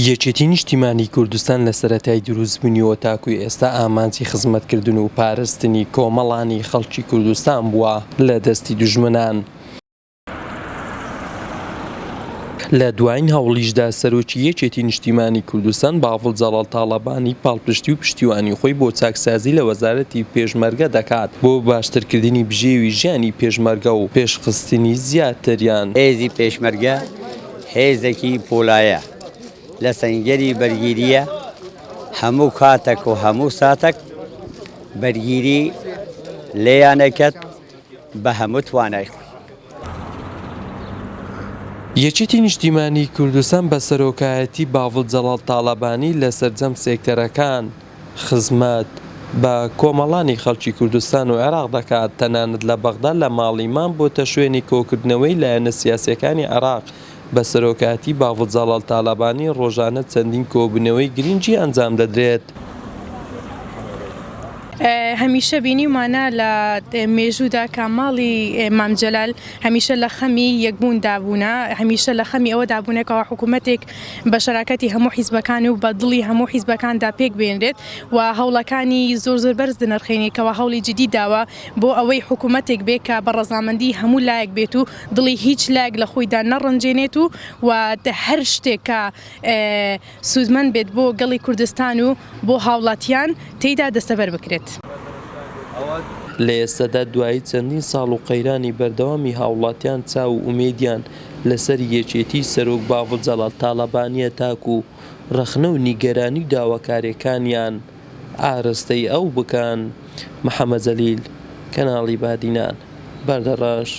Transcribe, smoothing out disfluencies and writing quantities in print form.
یەکێتی نیشتیمانی کوردستان لە سەرەتای دروستبوونیەوە تاکو ئێستا ئامانجی خزمەتکردن و پارستنی کۆمەڵانی خەڵکی کوردستان بووە لە دەستی دوژمنان. لە دوایین هەوڵیشدا سەرۆکی یەکێتی نیشتیمانی کوردستان باڤڵ جەڵاڵ تاڵەبانی پاڵپشتی و پشتیوانی خۆی بۆ چاکسازی لە وەزارەتی پێشمەرگە دەکات بۆ باشترکردنی بژێوی ژیانی پێشمەرگە و پێشخستنی زیاتریان. هێزی پێشمەرگە هێزێکی پۆلایە لە سەنگەری بەرگیرییە، هەموو کاتەک و هەموو ساتەک بەرگیری لێیان ئەکەت بە هەموو توانای خۆی. یەکێتی نیشتیمانیی کوردستان بە سەرۆکایەتی باڤڵ جەڵاڵ تاڵەبانی لە سەرجەم سێکتەرەکان خزمەت بە کۆمەڵانی خەڵکی کوردستان و عێراق دەکات، تەنانەت لە بەغدا لە ماڵی مام بۆتە شوێنی کۆکردنەوەی لایەنە سیاسییەکانی عێراق بە سەرۆکایەتی باڤڵ جەڵاڵ تاڵەبانی ڕۆژانە چەندین کۆبوونەوەی گرنگی ئەنجام دەدرێت. هەمیشە بینیومانە لە مێژوودا کە ماڵی مام جەلال هەمیشە لە خەمی یەکبووندا بوونە، هەمیشە لە خەمی ئەوەدا بوونە کەوا حکوومەتێک بە شەراکەتی هەموو حیزبەکان و بە دڵی هەموو حیزبەکاندا پێک بێنرێت و هەوڵەکانی زۆر زۆر بەرز دەنرخێنین کەوا هەوڵی جدی داوە بۆ ئەوەی حکوومەتێک بێ کە بە ڕەزامەندی هەموو لایەک بێت و دڵی هیچ لایەک لە خۆیدا نەڕەنجێنێت و و هەر شتێک کە سوودمەند بێت بۆ گەڵی کوردستان و بۆ هاوڵاتیان تێیدا دەستەبەر بکرێت. لە ئێستادا دوایی چەندین ساڵ و قەیرانی بەردەوامی هاوڵاتیان چاو و ئومێدیان لەسەر یەکێتی سەرۆک باڤڵ جەڵال تاڵەبانیە تاکو ڕەخنە و نیگەرانی و داواکاریەکانیان ئارەستەی ئەو بکەن. محەمەد جەلیل، کەناڵی بادینان، بەردەڕەش.